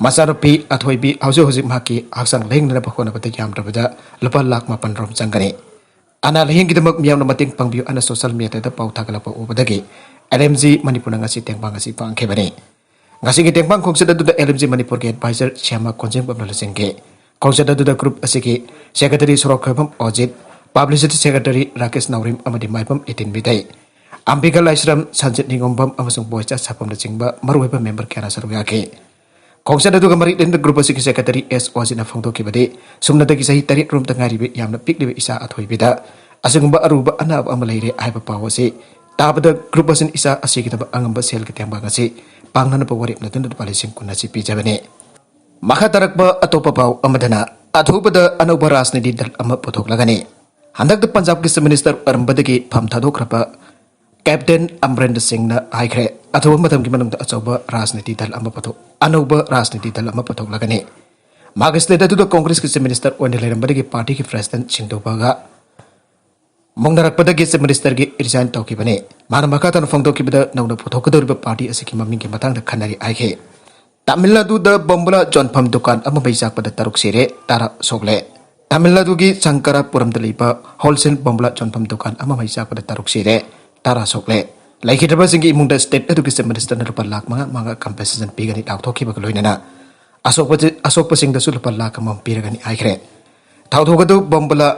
ꯃꯆꯥꯅꯨꯄꯤ ꯑꯊꯣꯏꯕꯤ ꯍꯧꯖꯤꯛ ꯍꯧꯖꯤꯛ ꯃꯍꯥꯛꯀꯤ ꯍꯛꯆꯥꯡ ꯂꯥꯌꯦꯡꯅꯅꯕ ꯍꯣꯠꯅꯕꯗ ꯌꯥꯝꯗ꯭ꯔꯕꯗ ꯂꯨꯄꯥ ꯂꯥꯈ ꯃꯥꯄꯟ ꯔꯣꯝ ꯆꯪꯒꯅꯤ꯫ ꯑꯅꯥ ꯂꯥꯌꯦꯡꯒꯤꯗꯃꯛ ꯃꯤꯌꯥꯝꯅ ꯃꯇꯦꯡ ꯄꯥꯡꯕꯤꯌꯨ ꯍꯥꯏꯅ ꯁꯣꯁꯤꯌꯦꯜ ꯃꯤꯗꯤꯌꯥꯗ ꯄꯥꯎ ꯊꯥꯒꯠꯂꯛꯄ ꯎꯕꯗꯒꯤ ꯑꯦꯜ ꯑꯦꯝ ꯖꯤ ꯃꯅꯤꯄꯨꯔꯅ ꯉꯁꯤ ꯇꯦꯡꯕꯥꯡ ꯑꯁꯤ ꯄꯥꯡꯈꯤꯕꯅꯤ꯫ ꯉꯁꯤꯒꯤ ꯇꯦꯡꯕꯥꯡ ꯈꯣꯡꯆꯠ ꯑꯗꯨꯗ ꯑꯦꯜ ꯑꯦꯝ ꯖꯤ ꯃꯅꯤꯄꯨꯔꯒꯤ ꯑꯦꯗꯚꯥꯏꯖꯔ ꯁ꯭ꯌꯥꯃ ꯀꯣꯟꯖꯦꯡꯕꯝꯅ ꯂꯨꯆꯤꯡꯈꯤ꯫ ꯈꯣꯡꯆꯠ ꯑꯗꯨꯗ ꯒ꯭ꯔꯨꯞ ꯑꯁꯤꯒꯤ ꯁꯦꯀ꯭ꯔꯦꯇꯔꯤ ꯁꯣꯔꯣꯛꯈꯣꯏꯕꯝ ꯑꯣꯖꯤꯠ, Publicity Secretary ꯔꯥꯀꯦꯁ ꯅꯥꯎꯔꯦꯝ ꯑꯃꯗꯤ ꯃꯥꯏꯕꯝ ꯏꯇꯤꯟ ꯃꯤꯇꯩ, ꯑꯝꯕꯤꯀꯥ ꯂꯥꯏꯁ꯭ꯔꯝ, ꯁꯟꯖꯤꯠ ꯅꯤꯉꯣꯝꯕꯝ ꯑꯃꯁꯨꯡ ꯕꯣꯏꯆꯥ ꯁꯥꯄꯝꯅꯆꯤꯡꯕ ꯃꯔꯨꯑꯣꯏꯕ ꯃꯦꯝꯕꯔ ꯀꯌꯥꯅ ꯁꯔꯨꯛ ꯌꯥꯈꯤ꯫ ꯈꯣꯡꯆꯠ ꯑꯗꯨꯒ ꯃꯔꯤ ꯂꯩꯅꯅ ꯒ꯭ꯔꯨꯞ ꯑꯁꯤꯒꯤ ꯁꯦꯀ꯭ꯔꯦꯇꯔꯤ ꯑꯦꯁ ꯑꯣꯖꯤꯅ ꯐꯣꯡꯗꯣꯛꯈꯤꯕꯗꯤ, ꯁꯨꯞꯅꯇꯒꯤ ꯆꯍꯤ ꯇꯔꯦꯠ ꯔꯣꯝꯇ ꯉꯥꯏꯔꯤꯕ ꯌꯥꯝꯅ ꯄꯤꯛꯂꯤꯕ ꯏꯆꯥ ꯑꯊꯣꯏꯕꯤꯗ ꯑꯁꯤꯒꯨꯝꯕ ꯑꯔꯨꯕ ꯑꯅꯥꯕ ꯑꯃ ꯂꯩꯔꯦ ꯍꯥꯏꯕ ꯄꯥꯎ ꯑꯁꯤ ꯇꯥꯕꯗ ꯒ꯭ꯔꯨꯞ ꯑꯁꯤꯅ ꯏꯆꯥ ꯑꯁꯤꯒꯤꯗꯃꯛ ꯑꯉꯝꯕ ꯁꯦꯜꯒꯤ ꯇꯦꯡꯕꯥꯡ ꯑꯁꯤ ꯄꯥꯡꯅꯅꯕ ꯋꯥꯔꯦꯞꯅꯗꯨꯅ ꯂꯨꯄꯥ ꯂꯤꯁꯤꯡ ꯀꯨꯟ ꯑꯁꯤ ꯄꯤꯖꯕꯅꯤ꯫ ꯃꯈꯥ ꯇꯥꯔꯛꯄ ꯑꯇꯣꯞꯄ ꯄꯥꯎ ꯑꯃꯗꯅ, ꯑꯊꯨꯕꯗ ꯑꯅꯧꯕ ꯔꯥꯖꯅꯤꯇꯤ ꯗꯜ ꯑꯃ ꯄꯨꯊꯣꯛꯂꯒꯅꯤ꯫ ꯍꯟꯗꯛꯇ ꯄꯟꯖꯥꯕꯀꯤ ꯆꯤꯐ ꯃꯤꯅꯤꯁꯇꯔ ꯑꯣꯏꯔꯝꯕꯗꯒꯤ ꯐꯝ ꯊꯥꯗꯣꯛꯈ꯭ꯔꯕ ꯀꯦꯞꯇꯦꯟ ꯑꯃꯔꯦꯟꯗ꯭ꯔ ꯁꯤꯡꯅ ꯍꯥꯏꯈ꯭ꯔꯦ, ꯑꯊꯨꯕ ꯃꯇꯝꯒꯤ ꯃꯅꯨꯡꯗ ꯑꯆꯧꯕ ꯔꯥꯖꯅꯤꯇꯤ ꯗꯜ ꯑꯃ ꯄꯨꯊꯣꯛ-, ꯑꯅꯧꯕ ꯔꯥꯖꯅꯤꯇꯤ ꯗꯜ ꯑꯃ ꯄꯨꯊꯣꯛꯂꯒꯅꯤ꯫ ꯃꯥꯒꯤ ꯁ꯭ꯇꯦꯠ ꯑꯗꯨꯗ ꯀꯣꯡꯒ꯭ꯔꯦꯁꯀꯤ ꯆꯤꯐ ꯃꯤꯅꯤꯁꯇꯔ ꯑꯣꯏꯅ ꯂꯩꯔꯝꯕꯗꯒꯤ ꯄꯥꯔꯇꯤꯒꯤ ꯄ꯭ꯔꯦꯁꯤꯗꯦꯟꯠ ꯁꯤꯡꯗꯣꯛꯄꯒ ꯃꯨꯛꯅꯔꯛꯄꯗꯒꯤ ꯆꯤꯐ ꯃꯤꯅꯤꯁꯇꯔꯒꯤ ꯔꯤꯖꯥꯏꯟ ꯇꯧꯈꯤꯕꯅꯤ꯫ ꯃꯥꯅ ꯃꯈꯥ ꯇꯥꯅ ꯐꯣꯡꯗꯣꯛꯈꯤꯕꯗ, ꯅꯧꯅ ꯄꯨꯊꯣꯛꯀꯗꯧꯔꯤꯕ ꯄꯥꯔꯇꯤ ꯑꯁꯤꯒꯤ ꯃꯃꯤꯡꯒꯤ ꯃꯇꯥꯡꯗ ꯈꯟꯅꯔꯤ ꯍꯥꯏꯈꯤ꯫ ꯇꯥꯃꯤꯜ ꯅꯥꯗꯨꯗ ꯕꯣꯝꯕꯨꯂꯥ ꯌꯣꯟꯐꯝ ꯗꯨꯀꯥꯟ ꯑꯃ ꯃꯩ ꯆꯥꯛꯄꯗ ꯇꯔꯨꯛ ꯁꯤꯔꯦ, ꯇꯔꯥ ꯁꯣꯛꯂꯦ꯫ ꯇꯥꯃꯤꯜ ꯅꯥꯗꯨꯒꯤ ꯁꯪꯀꯔꯥꯄꯨꯔꯝꯗ ꯂꯩꯕ ꯍꯣꯜꯁꯦꯜ ꯕꯣꯝꯕꯨꯂꯥ ꯌꯣꯟꯐꯝ ꯗꯨꯀꯥꯟ ꯑꯃ ꯃꯩ ꯆꯥꯛꯄꯗ ꯇꯔꯨꯛ ꯁꯤꯔꯦ, ꯇꯔꯥ ꯁꯣꯛꯂꯦ꯫ ꯂꯩꯈꯤꯗ꯭ꯔꯕꯁꯤꯡꯒꯤ ꯏꯃꯨꯡꯗ ꯁ꯭ꯇꯦꯠ ꯑꯗꯨꯒꯤ ꯆꯤꯐ ꯃꯤꯅꯤꯁꯇꯔꯅ ꯂꯨꯄꯥ ꯂꯥꯈ ꯃꯉꯥ ꯃꯉꯥ ꯀꯝꯄꯦꯟꯁꯦꯁꯟ ꯄꯤꯒꯅꯤ ꯂꯥꯎꯊꯣꯛꯈꯤꯕꯒ ꯂꯣꯏꯅꯅ ꯑꯁꯣꯛꯄ-, ꯑꯁꯣꯛꯄꯁꯤꯡꯗꯁꯨ ꯂꯨꯄꯥ ꯂꯥꯈ ꯑꯃ ꯄꯤꯔꯒꯅꯤ ꯍꯥꯏꯈ꯭ꯔꯦ꯫ ꯊꯧꯗꯣꯛ ꯑꯗꯨ ꯕꯣꯝꯕꯨꯂꯥ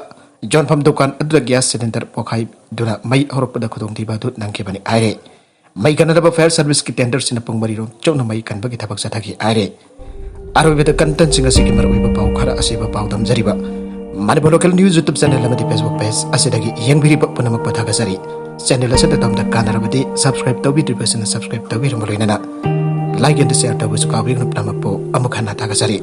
ꯌꯣꯟꯐꯝ ꯗꯨꯀꯥꯟ ꯑꯗꯨꯗ ꯒ꯭ꯌꯥꯁ ꯁꯤꯂꯤꯟꯗꯔ ꯄꯣꯈꯥꯏꯗꯨꯅ ꯃꯩ ꯍꯧꯔꯛꯄꯗ ꯈꯨꯗꯣꯡꯊꯤꯕ ꯑꯗꯨ ꯅꯪꯈꯤꯕꯅꯤ ꯍꯥꯏꯔꯦ꯫ ꯃꯩ ꯀꯟꯅꯅꯕ ꯐꯥꯌꯔ ꯁꯔꯚꯤꯁꯀꯤ ꯇꯦꯟꯗꯔꯁꯤꯡꯅ ꯄꯨꯡ ꯃꯔꯤ ꯔꯣꯝ ꯆꯨꯞꯅ ꯃꯩ ꯀꯟꯕꯒꯤ ꯊꯕꯛ ꯆꯠꯊꯈꯤ ꯍꯥꯏꯔꯦ꯫ ꯑꯔꯣꯏꯕꯗ ꯀꯟꯇꯦꯟꯁꯤꯡ ꯑꯁꯤꯒꯤ ꯃꯔꯨꯑꯣꯏꯕ ꯄꯥꯎ ꯈꯔ ꯑꯁꯤꯕ ꯄꯥꯎꯗꯝꯖꯔꯤꯕ ꯃꯅꯤꯄꯨꯔ ꯂꯣꯀꯦꯜ ꯅ꯭ꯌꯨꯁ ꯌꯨꯇ꯭ꯌꯨꯕ ꯆꯦꯅꯦꯜ ꯑꯃꯗꯤ ꯐꯦꯁꯕꯨꯛ ꯄꯦꯖ ꯑꯁꯤꯗꯒꯤ ꯌꯦꯡꯕꯤꯔꯤꯕ ꯄꯨꯝꯅꯃꯛꯄꯨ ꯊꯥꯒꯠꯆꯔꯤ꯫ ꯆꯦꯅꯦꯜ ꯑꯁꯤꯗ ꯇꯝꯗ ꯀꯥꯟꯅꯔꯕꯗꯤ ꯁꯕꯁꯀ꯭ꯔꯥꯏꯕ ꯇꯧꯕꯤꯗ꯭ꯔꯤꯕꯁꯤꯡꯅ ꯁꯕꯁꯀ꯭ꯔꯥꯏꯕ ꯇꯧꯕꯤꯔꯝꯕ ꯂꯣꯏꯅꯅ ꯂꯥꯏꯛ ꯑꯦꯟ ꯁꯤꯌꯔ ꯇꯧꯕꯁꯨ ꯀꯥꯎꯕꯤꯒꯅꯨ꯫ ꯄꯨꯝꯅꯃꯛꯄꯨ ꯑꯃꯨꯛ ꯍꯟꯅ ꯊꯥꯒꯠꯆꯔꯤ꯫